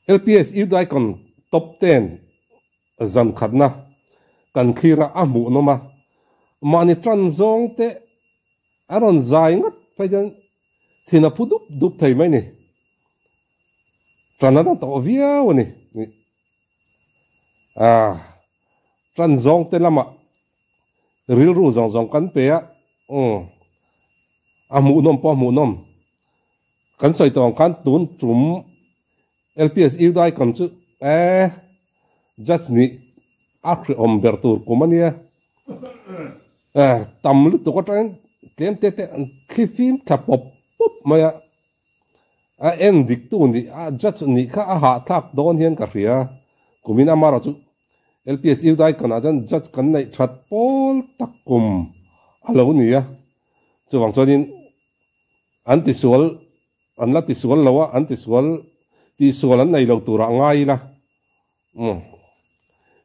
LPS Youth Icon Top Ten zan khatna kan thlir a, a hmuhnawm a, mahni tan zawng te a rawn zai ngat phei chuan thin a phu dup dup thei mai ni. Tan a na tawh viau a ni. Ah, tan zawng te lamah rilru zawng zawng kan pe a, umm, a hmuhnawm pawh a hmuhnawm. Kan sawi tawh ang khan tun tum LPS Youth Icon chu eh judge nih a hrehawm ber tur kum a nia. Eh tam lutuk atangin tlem te te an thli fim thla pawp pawp mai a. A en dik tu nih a judge nih kha a hahthlak dawn hian ka hria. Kumin amarawh chu LPS Youth Icon ah chuan judge kan neih that pawl tak kum a lo ni a. Chuvang chuanin An tisual, an la tisual lo a, an tisual, tihsual an nei lo turah ngai ila. Umm.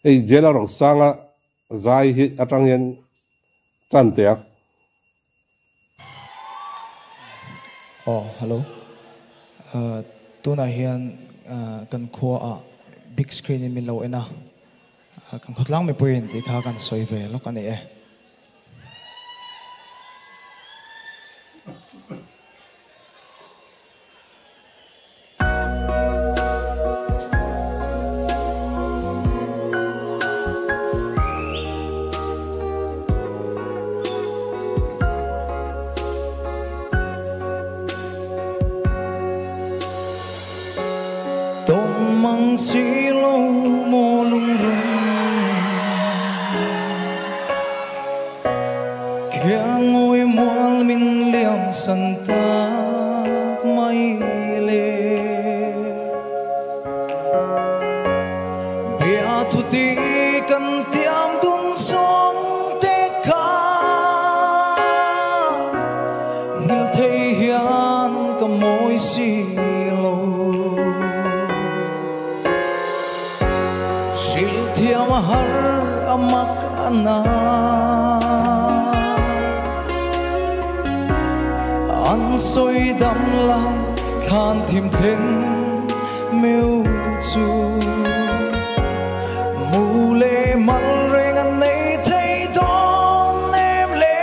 Hei Jela Rosanga zai hi atang hian tan teh a. Aw hello. Tunah hian kan khua ah big screen in min lo en a, kan khawtlang mipuiin tih kha kan sawi ve lawk a ni e. Tawng mang si lo maw lungrun Khiang ngawi mual min liam san tak mai le Bia thu ti kan tiam dun sawng te kha Ngil thei hian ka mawi si lo Hrilh thiam a har a mak a na An sawi dam lai thlan thim thleng meu chu Mu leh mal reng an nei thei dawn em le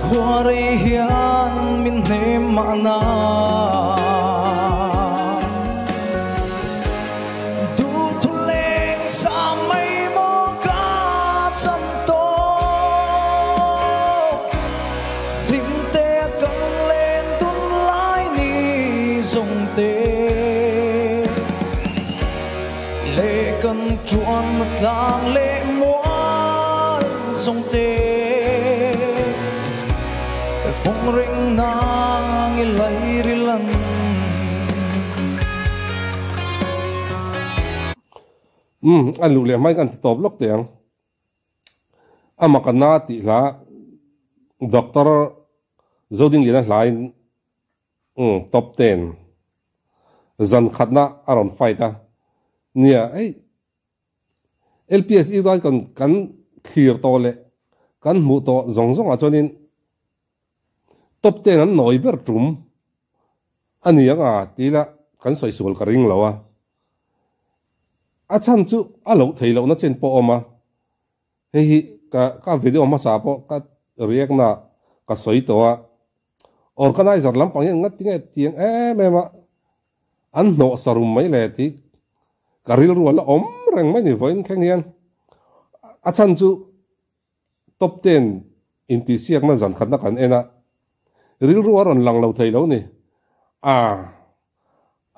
Khua rei hian min hnem mahna Duhthu leng sa mai maw ka chan tawh Hlim te a kan len dun lai ni zawng te Le kan tuan na tlang leh mual zawng te Fung ring nang i lai ri lan. Umm a luh leh hmain kan ti tawp lawk teh ang. A mak a na tih hla Doctor Zodingliana hlain umm top ten zan khatna a rawn fight a nia hei LPSU chuan kan kan thlir tawh leh kan hmuh tawh zawng zawngah chuanin top ten an nawi ber tum a ni ang a ti ila kan sawi sual ka ring lo a. A chhan chu a loh theih lohna chen pawh a awm a, hei hi ka ka video hmasa pawh ka react na ka sawi tawh a, organizer lampang hian ngati nge tiang em em a an hnawh sarum mai le tih ka rilru a la awm reng mai ni vawiin thleng hian a chhan chu top ten intihsiakna zan khatna kan en a, rilru a rawn lang lo thei lo ni. A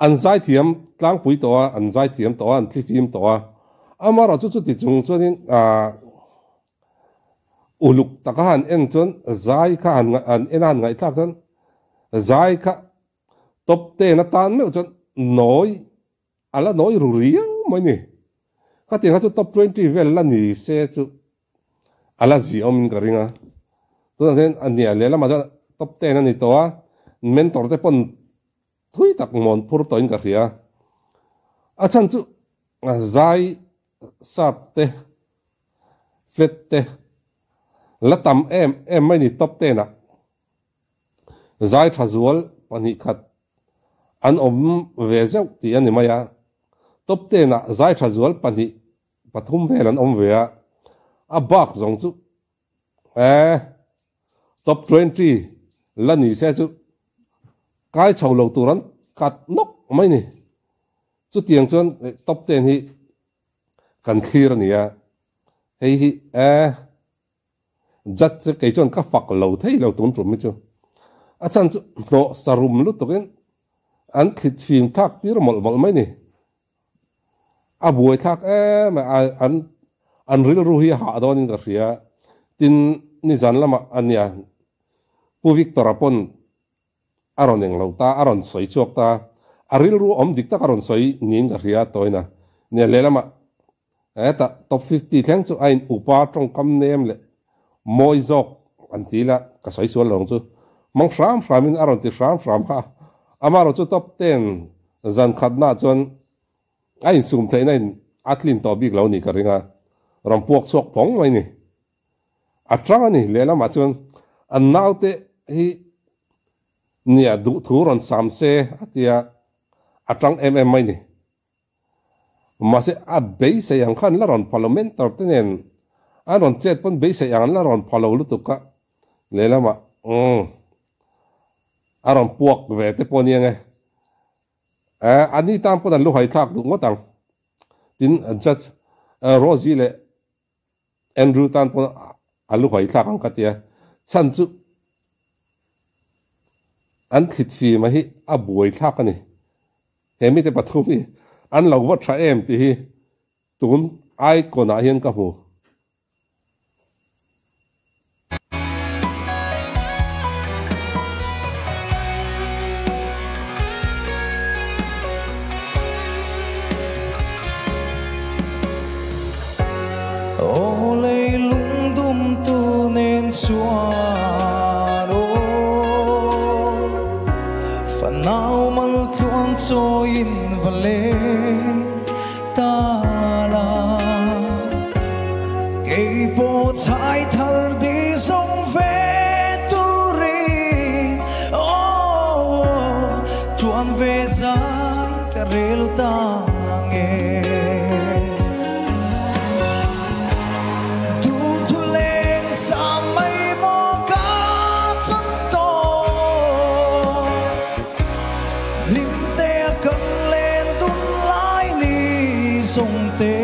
an zaithiam tlangpui tawh a, an zaithiam tawh a, an thlifim tawh a, amaherawh chu chuti chung chuanin ah uluk taka han en chuan zai kha han an en a han ngaihthlak chuan zai kha top ten atan meuh chuan nawi A la nawi ru riau mai ni. Khatiang kha chu top 20 vel la ni se chu a la zi awmin ka ring a. Tunah hian a nia lehlamah chuan top 10 a ni tawh a, mentor te pawn thui tak mawn phur tawhin ka hria. A chhan chu zai sharp te, flat te la tam em em mai ni top 10 ah. Zai tha zual pahnih khat. An awm ve zeuh tih a ni mai a. Top ten ah zai tha zual pahnih pathum vel an awm ve a, a bak zawng chu eh top 20 la ni se chu kai chho lo tur an kat nawk mai ni. Chutiang chuan top ten hi kan thlir a ni a, hei hi eh Judge chu kei chuan ka fak lo thei lo tun tum hi chu. A chhan chu hnawh sarum lutukin an thlit fim thlak tir mawlh mawlh mai ni. A buai thlak em a, an an rilru hi a hah dawnin ka hria. Tin, nizan lamah a nia, Pu Victor-a pawn a rawn eng lo ta, a rawn sawi chhuak ta. A rilru awm dik tak a rawn sawi niin ka hria tawina. Nia lehlamah Hetah top 50 thleng chu a in upa tawngkam nem leh mawi zawk an ti ila ka sawi sual lo ang chu. Hmang hram hram in a rawn ti hram hram kha a. Amaherawh chu top 10 zan khatna ah chuan a insum theihna in a tlin tawh bik lo nih ka ring a, rawn puak chhuak phawng mai ni. A tang a ni lehlamah chuan an naute hi nia duhthu rawn sam se a tia a tang em em mai ni. Mahse, a beisei ang khan la rawn pha lo, mentor te nen an rawn chet pawn beisei ang an la rawn pha lo lutuk a, lehlamah umm a rawn puak ve te pawh nia nge. Eh, a ni tan pawn an lu haithlak duh ngawt ang. Tin, Judge Rosie leh Andrew tan pawn a lu haithlak ang ka tia. Chhan chu an thlit fima hi a buaithlak a ni. He mite pathum hi an lo va tha em tih hi tun icon ah hian ka hmu. Aw leilung dumtu nen chuan aw fanau mal tluang chawiin va leng ta la kei pawh chhai thar di zawng ve turin aw chuan ve zai ka rel ta nge. Duhthu leng sa mai maw ka chan tawh Hlim te a kan len dun lai ni zawng te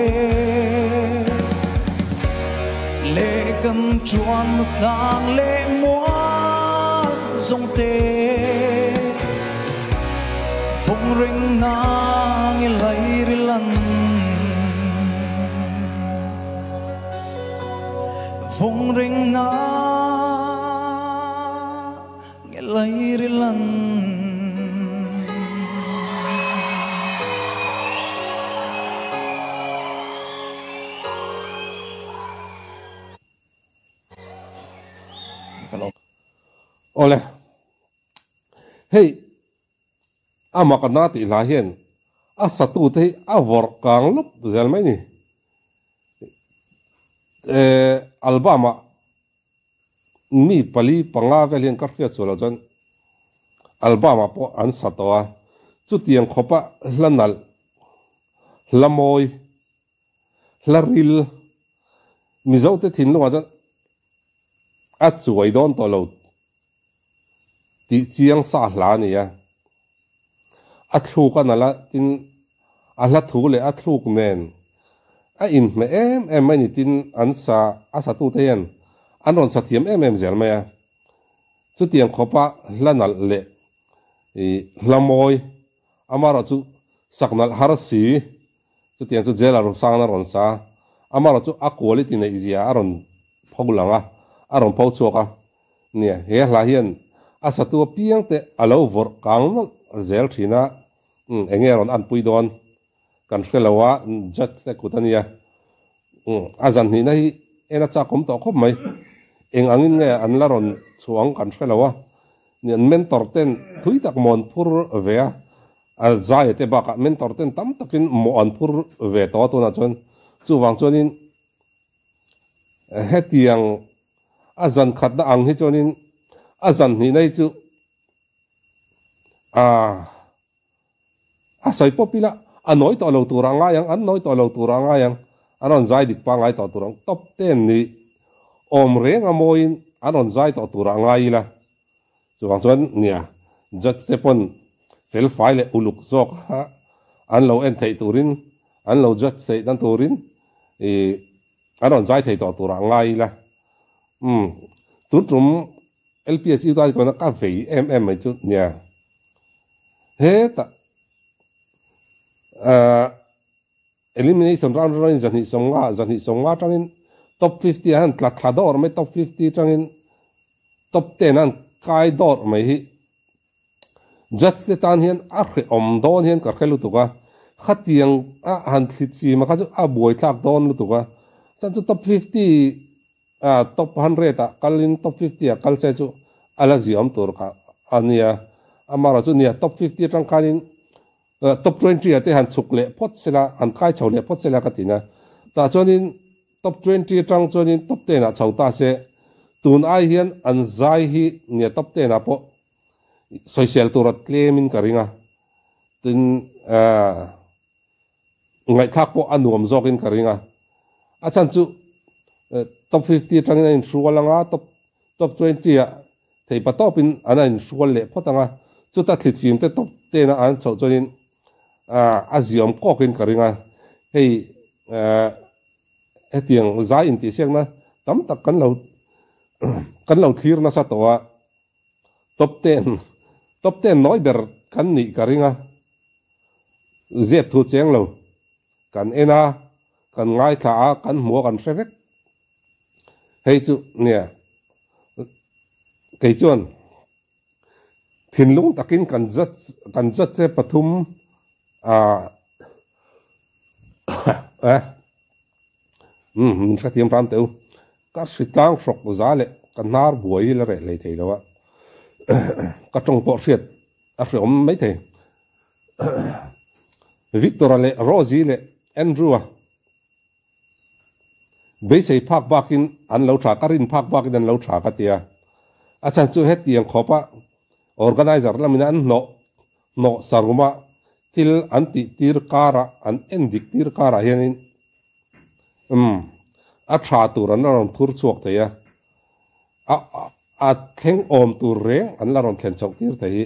Leh kan chuan na tlang leh mual zawng te Vawng reng nang i lairi lan Vawng reng nang i lairi lan. Awle. Hei a mak a na tih hla hian a satu te hi a vawrh kang lawp zel mai ni. Eh album ah mi pali panga vel hian ka hriat sual loh chuan album ah pawh an sa tawh a, chutiang khawpa hla nalh, hla mawi, hla ril Mizo te thinlungah chuan a chuai dawn tawh lo tih chiang sa hla a ni a. A thluk a nalh a, tin a hla thu leh a thluk nen a inhmeh em em mai ni tin an sa a satute hian an rawn sa thiam em em zel mai a. Chutiang khawpa hla nalh leh ih hla mawi amaherawh chu sak nalh har si Chutiang chu jail a Rusangna rawn sa a, amaherawh chu a quality neih zia a rawn pho lang a, a rawn pho chhuak a. Nia, he hla hian a satu apiang te a lo vawrh kang nawlh zel thin a, umm eng nge a rawn anpui dawn kan hre lo a, judge te kut a nia. Umm a zan hnihna hi en a chak awm tawh khawp mai. Eng angin nge an la rawn chhuah ang kan hre lo a, nia mentor ten thui tak mawn phur ve a, A zaia te bakah mentor ten tam takin mawh an phur ve tawh a tunah chuan chuvang chuanin hetiang a zan khatna ang hi chuanin a zan hnihna hi chu a. A sawi pawp ila a nawi tawh lo tur a ngai ang, an nawi tawh lo tur a ngai ang, an rawn zai dik pangngai tawh tur ang. Top ten ni awm reng a mawiin an rawn zai tawh tur a ngai ila. Chuvang chuan nia judge te pawn fel fai leh uluk zawk a an lo en theih turin, an lo judge theih dan turin ih an rawn zai thei tawh tur a ngai ila. Umm tun tum LPSU tan chuan ka vei em em mai chu nia. Hetah ahh elimination round atangin 250, 250 atangin top 50 ah hian tla thla dawr mai, top 50 atangin top 10 ah hian kai dawr mai hi judge te tan hian a hrehawm dawn hian ka hre lutuk a, khatiang a han thlit fim a kha chu a buaithlak dawn lutuk a, chuan chu top 50 Ah top 100 ah kalin top 50 ah kal se chu a la ziawm tur kha a nia. Amaherawh chu nia top 50 atang khanin top 20 ah te han chhuk leh phawt sela, han kai chho leh phawt sela ka ti na. Tah chuanin top 20 atang chuanin top 10 ah chho ta se tun ai hian an zai hi nia top 10 ah pawh sawisel tura tlemin ka ring a. Tin ah. Ngaihthlak pawh a nuam zawkin ka ring a, a chhan chu top 50 atangin a inhrual ang a, top top 20 ah theipa tawpin an a inhrual leh phawt ang a, chuta thlitfim te top 10 a an chhoh chuanin a ziawm kawkin ka ring a, hei hetiang zai intihsiakna tam tak kan lo kan lo thlir nasa tawh a. Top 10, Top 10 nawi ber kan nih ka ring a, zep thu cheng lo. Kan en a, kan ngaithla a, kan hmu a, kan hre vek. Hei chu nia, kei chuan thinlung takin kan judge, kan judge che pathum ah eh. Umm min hrethiam hram teh u. Ka hritlang hrawk za leh ka hnar buai hi la reh hlei thei lo a, ka tawng pawh hriat a hreawm mai thei. Victor-a leh Rosie leh Andrew-a beisei phak bakin an lo tha, ka rin phak bakin an lo tha ka ti a. A chhan chu hetiang khawpa organizer lamina an hnawh hnawh saruma thil an tih tir karah, an en dik tir karah hianin Umm, a tha tur an la rawn phur chhuak thei a, a a thleng awm tur reng an la rawn thlen chhoh tir thei hi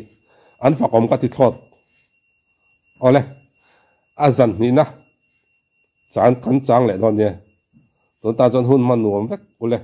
an fak awm ka ti thlawt. Awle, a zan hnihna chan kan chang leh dawn nia, tun tan chuan hun hman nuam vek ule.